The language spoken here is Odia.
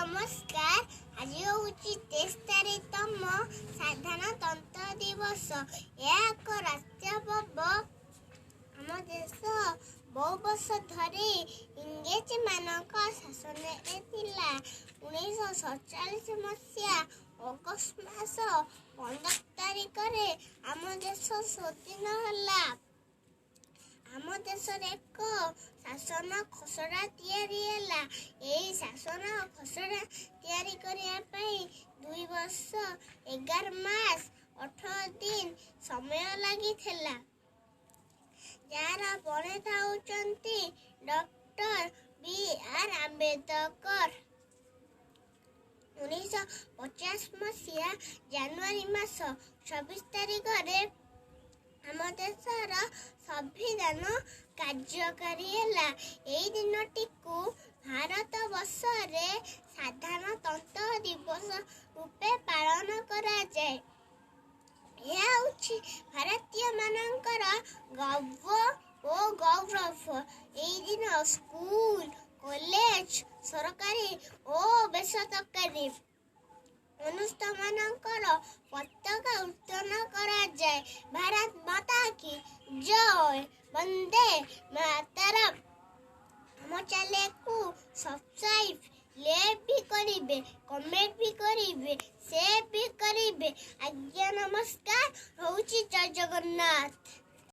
ନମସ୍କାର। ଆଜି ହେଉଛି 73ତମ ସାଧାରଣତନ୍ତ୍ର ଦିବସ। ଏହା ଏକ ରାଷ୍ଟ୍ରୀୟ ପର୍ବ। ଆମ ଦେଶ ବହୁ ବର୍ଷ ଧରି ଇଂରେଜମାନଙ୍କ ଶାସନରେ ଥିଲା। 1947 ମସିହା ଅଗଷ୍ଟ ମାସ 15 ତାରିଖରେ ଆମ ଦେଶ ସ୍ୱାଧୀନ ହେଲା। ଆମ ଦେଶରେ ଏକ ଶାସନ ଖସଡ଼ା ତିଆରି ହେଲା। ଏହି ଶାସନ ଖସଡ଼ା ତିଆରି କରିବା ପାଇଁ 2 ବର୍ଷ 11 ମାସ 18 ଦିନ ସମୟ ଲାଗିଥିଲା, ଯାହାର ପ୍ରଣେତା ହେଉଛନ୍ତି ଡକ୍ଟର ବି ଆର୍ ଆମ୍ବେଦକର। 1950 ମସିହା ଜାନୁଆରୀ ମାସ 26 ତାରିଖରେ ଆମ ଦେଶର ସମ୍ବିଧାନ କାର୍ଯ୍ୟକାରୀ ହେଲା। ଏହି ଦିନଟିକୁ ଭାରତ ବର୍ଷରେ ସାଧାରଣତନ୍ତ୍ର ଦିବସ ରୂପେ ପାଳନ କରାଯାଏ। ଏହା ହେଉଛି ଭାରତୀୟମାନଙ୍କର ଗର୍ବ ଓ ଗୌରବ। ଏହି ଦିନ ସ୍କୁଲ, କଲେଜ, ସରକାରୀ ଓ ବେସରକାରୀ ଅନୁଷ୍ଠାନମାନଙ୍କର ପତାକା ଉତ୍ତୋଳନ କରାଯାଏ। ଭାରତ ମାତା କି ଜୟ, ବନ୍ଦେ ମାତରମ୍। ଆମ ଚ୍ୟାନେଲକୁ ସବସ୍କ୍ରାଇବ୍, ଲାଇକ୍ ବି କରିବେ, କମେଣ୍ଟ ବି କରିବେ, ସେୟାର ବି କରିବେ। ଆଜ୍ଞା ନମସ୍କାର, ରହୁଛି। ଜୟ ଜଗନ୍ନାଥ।